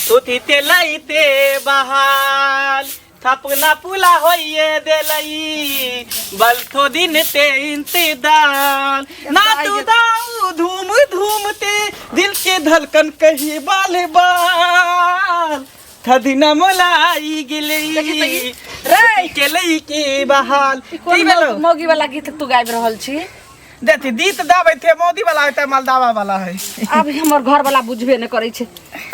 थुथी ते लैते बहाल थपना पुला होइए देलई बलथो दिन ते इंतजार ना तू दाऊ धूम धूम ते दिल के धड़कन कही बाल बाल थदिना मोलाई गेलई देखी तऽ ई- रे! के लई के बहाल ई कोन की भेलौ मौगी वाला गीत तू गाबि रहल छी देखी दीत दाबै थे मोदी वाला है मालदावा वाला है आब हमर घर वाला बुझबे नहि करै छै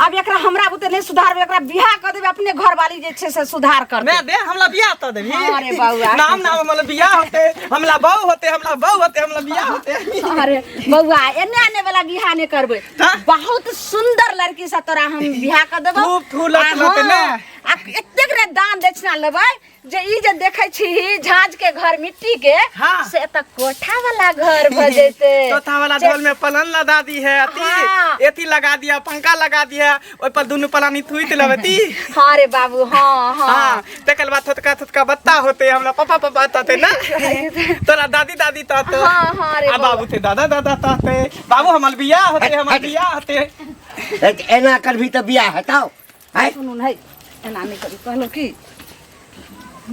आब एकरा हमरा बुते नहि सुधारबै एकरा बियाह कऽ देबै अपने घर वाली जे छै से सुधार करतै मैं दे हमला बियाह तो देबी हाँ रे बौआ। नाम नाम हमला बियाह होते हमला बहू होते हमला बहू होते हमला बियाह होते अरे बौआ एने आने वाला बियाह नहि करबै तऽ? बहुत सुंदर लड़की से तोरा हम बियाह कऽ देबौ खूब फूलत आ लतै हाँ, ने। आ एतेक रे दान दक्षिणा लेबै जे ई जे देखै छी झाँझ के घर मिट्टी के हाँ। से एतऽ कोठा वाला घर भऽ जेतै चौथा वाला ढोल में पलन लगा दी है अथी हाँ। एथी लगा दिया पंखा लगा दिया ओहि पर दुनू पलानी थुइत लेबै ती हाँ रे बाबू हाँ हाँ हाँ तकर बाद थोतका थोतका बत्ता होते हमरा पापा पापा तते ना तोरा दादी दादी तते हाँ, हाँ रे आ बाबू थे दादा दादा तते बाबू हमर बियाह होते हमर बियाह होते एना करबी तऽ बियाह हेतौ आँय सुनू ने एना नहि करू कहलहुँ की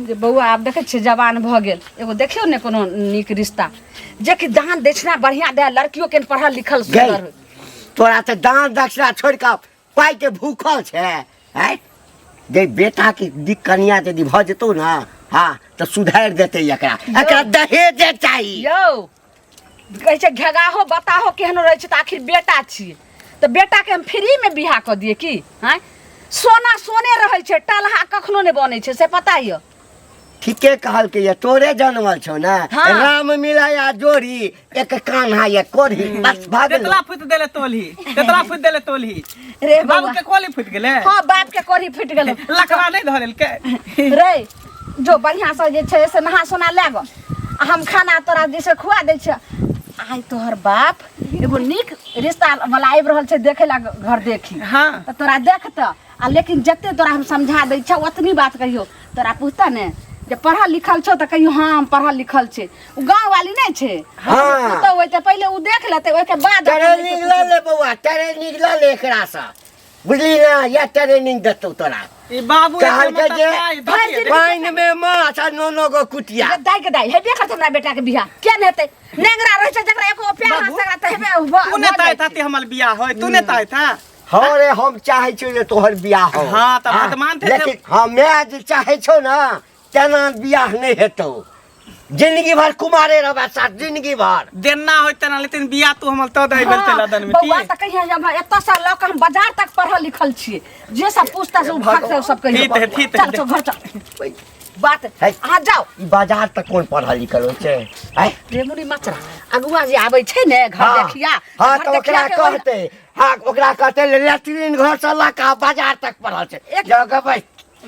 जे बौआ आब देखै छियै जवान भऽ गेल एगो देखियौ ने कोनो नीक रिश्ता जेकि दान दक्षिणा बढ़िआँ दए लड़कियो के पढ़ल लिखल गै सुंदर होइ तोरा तऽ दान दक्षिणा छोड़ि कऽ पाइके भूखल छै आँय जे बेटाके दिक कनिया यदि भऽ जेतौ ने हँ तऽ सुधारि देतै एकरा एकरा दहेजे चाही यौ कहै छै घेगाहो बताहो केहनो रहै छै तऽ आखिर बेटा छियै तऽ बेटाके हम फ्रीमे बियाह कऽ दियै की आँय सोना सोने रहै छै टलहा कखनो नहि बनै छै से पता यऽ ठीके कहलकै ये तोरे जनमल छौ ने हाँ। राम मिलाया जोड़ी एक कान्हा ये कोढ़ी बस भऽ गेलो तेतला फुट देले तोलही तेतला फुट देले तोलही रे बाबू बौआ के कोली फुट गेले हाँ बाप के कोढ़ी फुटि गेलै लकवा नहीं धरेलकै रे जो बढ़िआँ से जे छै से नहा सोना लए गऽ आ हम खाना तोरा जे छै खुआ दै छियै आइ तोहर बाप एगो नीक रिश्ता वाला आबि रहल छै देखै ला घर देखी हाँ। तऽ तोरा देखतऽ आ लेकिन जते तोरा हम समझा दै छियौ ओतनी बात कहियो तोरा पूछतऽ ने जे पढ़ल लिखल छौ तऽ कहियो हाँ हम पढ़ल लिखल छै ओ गाँव वाली नहि छै हाँ। तऽ ओहि पहिले ओ देख लेतै ओहिके बाद ट्रेनिंग लऽ ले बौआ ट्रेनिंग लऽ ले एकरासँ बुझली ना या ट्रेनिंग देतौ तोरा ई बाबू कहलकै जे भरि दिन पानि मे माछ आ नो नो गो कुटिया जे दाइ के दाइ हेबे करतै हमरा बेटा के बियाह किया नहि हेतै नेंगरा रहै छै जकरा एको प्यार बाबू, हाथ सगरा तऽ हेबे तू ने ताय था ते हमर बियाह होय तू ने ताय था हाँ रे हम चाहै छियौ जे तोहर बियाह हो हाँ, तऽ वर्तमान थे लेकिन हाँ मैं जे चाहै छौ ना तेना बियाह नहि हेतौ जिंदगी भर कुमारे रहबा साथ जिंदगी भर देना होय तेना लेकिन बियाह तू हमर तो दई बेलते लदन में बौआ तऽ कहिया हम एतऽ से लऽ कऽ हम बाजार तक पढ़ल लिखल छियै जे सब पूछता से ओ भाग से सब कहियो ठीक है, ठीक है। चल चल घर चल बात है। अहाँ जाओ ई बाजार तक कोन पढ़ल लिखल होइ छै आँय? रेमुरी मचरा अगुआ जे आबै छै ने घर हाँ, देखिया हाँ घर तऽ ओकरा देखिया के ओहि- कहते हाँ ओकरा कहते लेटरिन घर से लऽ कऽ बाजार तक पढ़ल छै एक- जगह भाई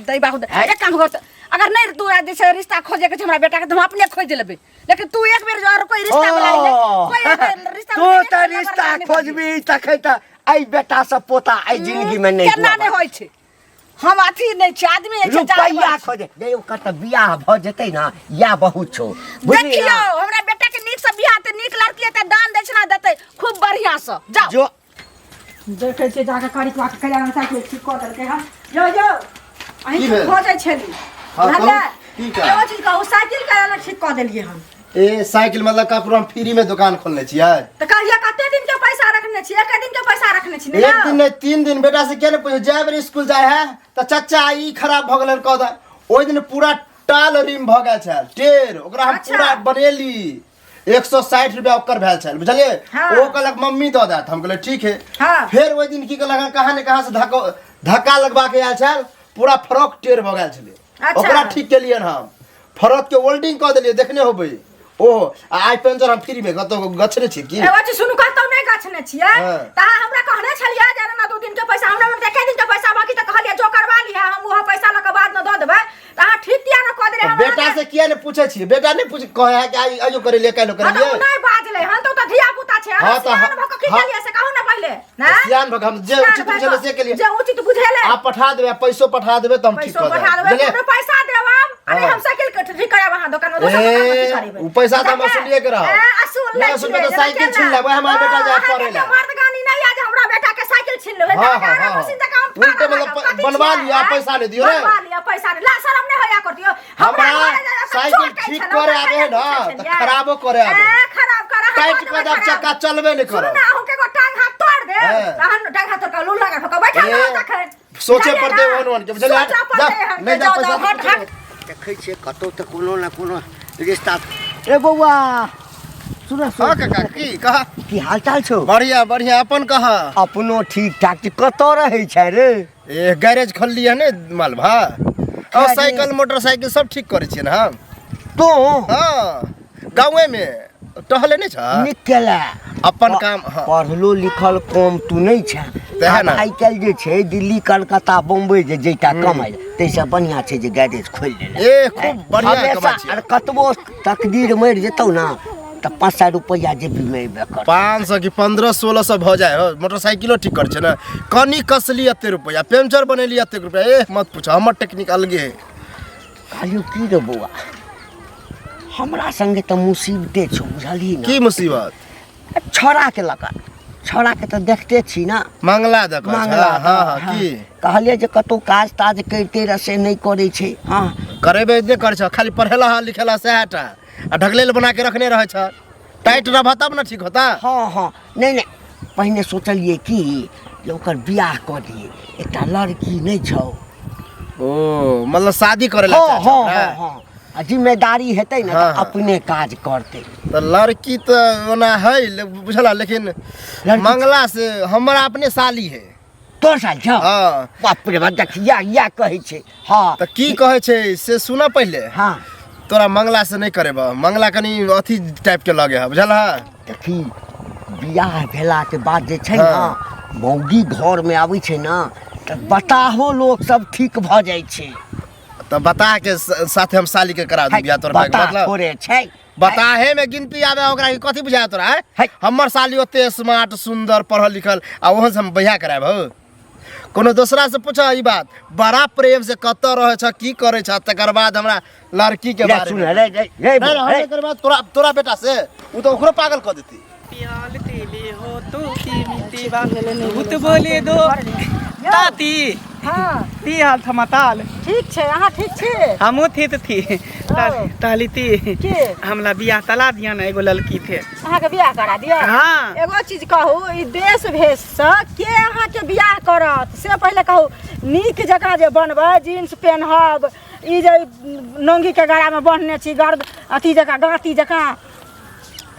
दै बाबू दै। है। एक काम कर अगर नहीं तू जे छै रिश्ता खोजे के छै हमरा बेटा के तऽ हम अपने खोज लेबै लेकिन तू एक बेर जो और कोई रिश्ता वाला अइलै, कोई एक बेर रिश्ता तू वाला एक तऽ बेर रिश्ता नहीं बदली। खोजबी तखन तऽ एहि बेटा से पोता एहि जिंदगी में नहीं केना नहि होइ छै हम अथी नहि छी आदमी नहि छै रुपैआ जानवर छी। खोजे जे ओकर तऽ बियाह भऽ जेतै ने या बहुत छौ बुझली देखियौ ना? हमरा बेटा के नीक से बियाह हेतै नीक लड़की हेतै दान दक्षिणा देतै खूब बढ़िया से जाओ जो देखै छियै जाके करिकवा के कल्याण साइकिल ठीक कऽ देलकै हन यौ यौ अहीं की भेल? भऽ जाइ छली हाँ, कहू, बुझलियै? की काज? एगो चीज कहू साइकिल के ठीक कऽ देलियै हन ए साइकिल मतलब ककरो हम फ्री में दुकान खोलने छियै तऽ कहिया कते दिन के पैसा रखने छी एक दिन के पैसा रखने छी ने एक दिन नहीं तीन दिन बेटा से क्या नहीं पूछे जाए बेर स्कूल जाए है तो चचा ई खराब भऽ गेलै कह दे ओहि दिन पूरा टाल रिम भऽ गेल छल टेर ओकरा हम अच्छा। पूरा बनेली 160 रुपया ओकर भेल छल बुझलियै हाँ। ओ कहलक मम्मी दऽ देत हम कहलियै ठीक है हाँ। फेर ओहि दिन की कहलक कहाँ ने कहाँ से धक्का धक्का लगवा के आयल छल पूरा फ्रॉक टेर भऽ गेल छलै अच्छा। ओकरा ठीक केलियन हम फ्रॉक के वेल्डिंग कऽ देलियै देखने होबै ओहो आ आइ पेंचर हम फ्री में कतौ गछने छी की एगो चीज सुनू कतौ नहि गछने छियै हाँ। तऽ अहाँ हमरा कहने छलियै जे ना दू दिन के पैसा हमरा मन एके दिन के पैसा बाकी तऽ कहलियै जो करवा लिहा हम ओहो पैसा लऽ कऽ बाद में दऽ देबै तऽ अहाँ ठीक किया ने कऽ देलियै तऽ हमरा बेटा से किया ने पूछे छियै बेटा नहि पूछ कहे है कि आइ आइयो करे लिए काल्हि हाँ, तऽ ओ करे नहि बाजलै हन तऽ ओ तऽ धिया पुता छै अहाँ हाँ, तऽ सियान भऽ कऽ की हाँ। केलियै से कहू ने पहिले ने सियान भऽ कऽ हम जे सियान उचित भऽ बुझेलै कऽ, से केलियै जे उचित बुझेलै आप पठा देबै पैसो पठा देबै तऽ हम ठीक पैसो कऽ पठा देबै देबै बुझलियै कोनो पैसा देब आब अरे हाँ। हम साइकिल के ठीक करायब अहाँ दोकान में दोसर दोकान में ए, की करेबै उ पैसा तऽ हम वसूलिए के रहब। ए, असूल नहि नहि वसूलबै छियै, तऽ साइकिल जेना छीन लेबै, हमर बेटा जायत अहाँके पढ़ै लए। तऽ मर्दगानी नहि यऽ जे हमरा बेटा के साइकिल छीन लेबै हाँ, तऽ हाँ, अहाँ हाँ। मशीन जकाँ हम उल्टे मतलब बनवा लिया पैसा नहीं दियो रे बनवा लिया पैसा नहीं ला शरम नहीं होया कर दियो हमरा साइकिल ठीक करे आवे है ना त खराबो करे आवे ए खराब कर टाइट कर दब चक्का चलबे नहीं सुन करब ना अहूँ के एगो टांग हाथ तोड़ दे हाँ। तहन टांग हाथ तोड़ के लूल लगा ठोका बैठा ए, रहो तखन सोचे जाइए पड़ते ना। ओहन ओहन के बुझलियै? सोचऽ जा, पड़तै हन के, नहीं जा जाओ, पैसा जाओ, हट हट देखै छियै कतौ तऽ कोनो ने कोनो रिश्ता रे बौआ सुन हाँ सुन काका की कहा की हाल चाल छौ बढ़िया बढ़िया अपन कहा अपनो ठीक ठाक छै कतऽ रहै छै रे ए गैरेज खोललियै ने मालभा और साइकिल मोटरसाइकिल सब ठीक करै छियै ने हम तो हाँ गाँवे में टहले नहीं छ नीक केला अपन काम हाँ पढ़लो लिखल कम तू नहि छै तेहे ने। आइ काल्हि जे छै दिल्ली कलकत्ता बम्बई जे जैता कमाइ ताहिसँ बढ़िआँ छै जे गैरेज खोलि लेला ए खूब बढ़िया हमेशा कमाइ छियै अरे कतबो तकदीर मरि जेतौ ने तऽ 500 रुपैआ जेबीमे अयबे करतौ। 500 कि 1500-1600 भऽ जाए हो मोटरसाइकिलो ठीक कर छै ने कनी कसली एते रुपैआ पंचर बनेली एते रुपैआ ए मत पूछ हमर टेक्निक अलगे है कहलियौ की रे बौआ हमरा संगे तऽ मुसीबते छौ बुझलही ने की मुसीबत छौड़ाके लऽ कऽ छौड़ाके तऽ देखते छी ने मंगला दऽ कहै छै। मंगला हाँ हाँ की कहलियै जे कतहु काज ताज करिते रह से नहि करै छै हँ करेबे नहि करै छ खाली पढ़ेला हँ लिखेला सएह टा आ ढकलेल बना के रखने रहै छ टाइट रहबह तब ने ठीक होता हँ हँ नहि नहि पहिने सोचलियै कि जे ओकर बियाह कऽ दियै एकटा लड़की नहि छौ ओ मतलब शादी करे ला हँ चाहै हँ छ हँ हँ आ जिम्मेदारी हेतै ने हाँ, तऽ हाँ। अपने काज करतै तऽ लड़की तऽ ओना है बुझला लेकिन मंगला से हमरा अपने साली है तोर साल छौ हाँ बाप रे बाप देखिया इएह कहै छै हँ तऽ की कहै छै से सुनऽ पहिले हँ तोरा मंगला से नहीं करेबह मंगला कनी अथी टाइप के लगे है बुझल है देखी बियाह भेलाके बाद जे छै ने हाँ। मौगी घरमे आबै छै ने तऽ बताहो लोक सब ठीक भऽ जाइ छै तऽ बता के साथे हम साली के करा दी बियाह तोरा भाई के बता मतलब थोड़े छै बताहे में गिनती आवे ओकरा की कथी बुझाय तोरा हैं? है। हमर साली ओते स्मार्ट सुंदर पढ़ल लिखल आ ओहन से हम बियाह करायब हो कोनो दोसरा से पूछ ई बात बड़ा प्रेम से कतऽ रहै छ की करै छ तकर बाद हमरा लड़की के रे बारे सुन में रे रे रे नहीं, नहीं, हम रे नहीं करबै तोरा तोरा बेटा से उ तो ओकरो पागल कऽ देती प्याल तेले हो तो की मितीवा भूत बोले दो ताती हाँ ती हाल थमताल ठीक छै अहाँ ठीक छी हमहूँ थी तऽ थी ताली ती के हमला बियाह तला दिया ना एगो लड़की थे अहाँके बियाह करा दिअ हाँ। एगो चीज कहू ई देश भेषसँ के अहाँके बियाह करत से पहिले कहू नीक जकाँ जे बनबै जीन्स पेनहब ई जे नोंगीके गरामे बन्हने छी गर्द अथी जकाँ गाँती जकाँ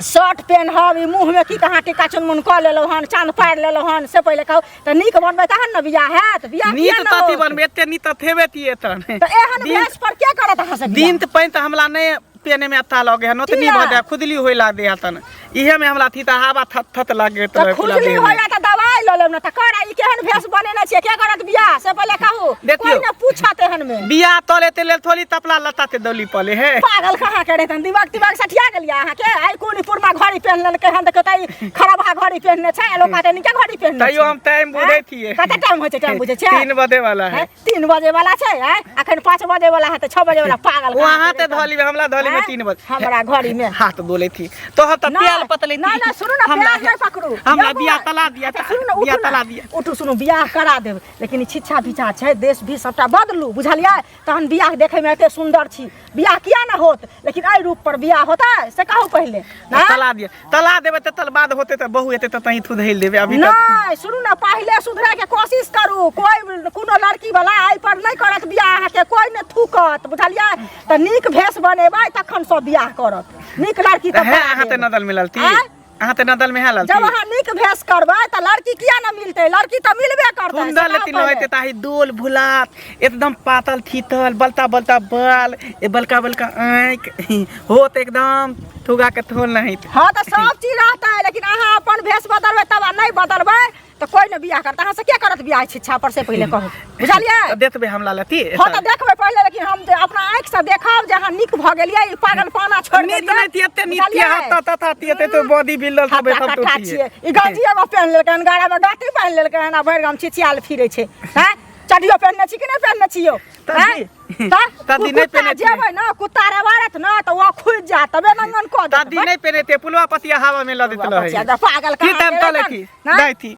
शर्ट पेनहब ई मुँहमे की कहाँ टीका चुनमुन कऽ लेलहुँ हन चाँद पारि लेलहुँ हन से पहिले कहू तऽ नीक बनबै तहन ने बियाह हैत बियाह नीत किया ने तती होत? बनबै एते नीत थेबे तिए तन तऽ एहन दिन भेष पर के करत अहाँ से बियाह? दिन तऽ पानि तऽ हमला नहि पेने में अच्छा लगे हन ओतनी किया? भऽ जाए खुजली होय ला दे हतन इहे में हमरा थी तऽ हवा थत थत लगे तऽ खुजली होइला तऽ दवाई लऽ लेब ने तऽ कर ई केहन भेष बनेने छियै के करत बियाह से पहिले कहू देखियौ। कोइ ने पूछत एहन में बियाह तले ते लेल थोड़ी तपला लत्ता ते दौली पले हे पागल कहाँ के रहतन दिमाग तिमाग सठिया गेलियै अहाँके आइ कोन पुरना घड़ी पेहन लेलकै हन देखियौ तऽ ई खराबहा घड़ी पेहनने छै आ लोक कहतै नीके घड़ी पेहनने तैयो छै। हम टाइम बुझै छियै कते टाइम होइ छै टाइम बुझै छियै 3 बजे वाला है हैं? 3 बजे वाला छै हैं? अखन 5 बजे वाला है तऽ 6 बजे वाला पागल वो कहाँ अहाँ के ते रहतन? धली हमरा धली में हैं? 3 बजे हमरा घड़ी में हाथ बोले थी तो हम त ना, प्याल पतले ना ना सुनू ना प्याल नहीं पकड़ू हमरा यौ बियाह बौआ, तला दिया अच्छा, सुनू ना बियाह उठू ना तला दिया उठू सुनू बियाह करा देब लेकिन ई छिच्छा बिछा छै देश भी सबटा बदलू बुझलियै तहन बियाह देखै में एते सुंदर छी बियाह किया ना होत लेकिन एहि रूप पर बियाह होतै से कहू पहिले ना? तला दिया तला देबे त तल बाद होते त बहु एते त तही थुधैल देबे अभी तक नहीं सुनू ना पहिले सुधरे के कोशिश करू कोई कोनो लड़की वाला एहि पर नहीं करत बियाह अहाँके कोई ने थूकत बुझलियै तऽ नीक भेष बनेबै तखन सब बियाह करत नीक लड़की त तऽ है बना अहाँ ते देब। नदल मिलल थी आँय? अहाँ ते नदल में है ललती जब अहाँ नीक भेष करबै तऽ लड़की किया ने मिलतै लड़की तऽ मिलबे करतै सुंदर से कहू लेती पहिले। रहते ताही डोल भुलात एकदम पातल थीतल बलता बलता बाल ए बलका बलका आँख होत एकदम थुगा के थोल नहीं हाँ तऽ सब चीज रहतै लेकिन अहाँ अपन भेष बदलबै तब आ नहि बदलबै तऽ कोई ने बियाह करत अहाँ से के करत बियाह शिक्षा पर से पहिले कहू बुझलियै तऽ देखबै हमरा लती हाँ तऽ देखबै पहिले लेकिन हम जे अपना आँखि से देखब जे अहाँ नीक भऽ गेलियै ई पागलपना छोड़ि नीत देलियै नहि थी एते नीत थी बुझलियै? हाथ ता ता थी एते तो बॉडी बिल्डर सब हट्टा सब तो कट्ठा थी छियै ई गंजी एगो पहिन लेलकै हन गाड़ा मे गाटी पहिन लेलकै हन आ भरि गाम छिछियाल फिरै छै हैं चड्डियो पहिनने छी कि नहि पहिनने छी यौ तदी- हैं? तऽ तदी नहि कुत्ता पहिने छियै। जेबै ने कुत्ता रेबारत ने तऽ ओ खुजि जायत तबे नंगन कऽ देत दादी नहीं पहने थे पुलवा पतिया हवा में लदित रहे पागल की कहाँ टाइम के तले रहतन? थी हैं? दाई थी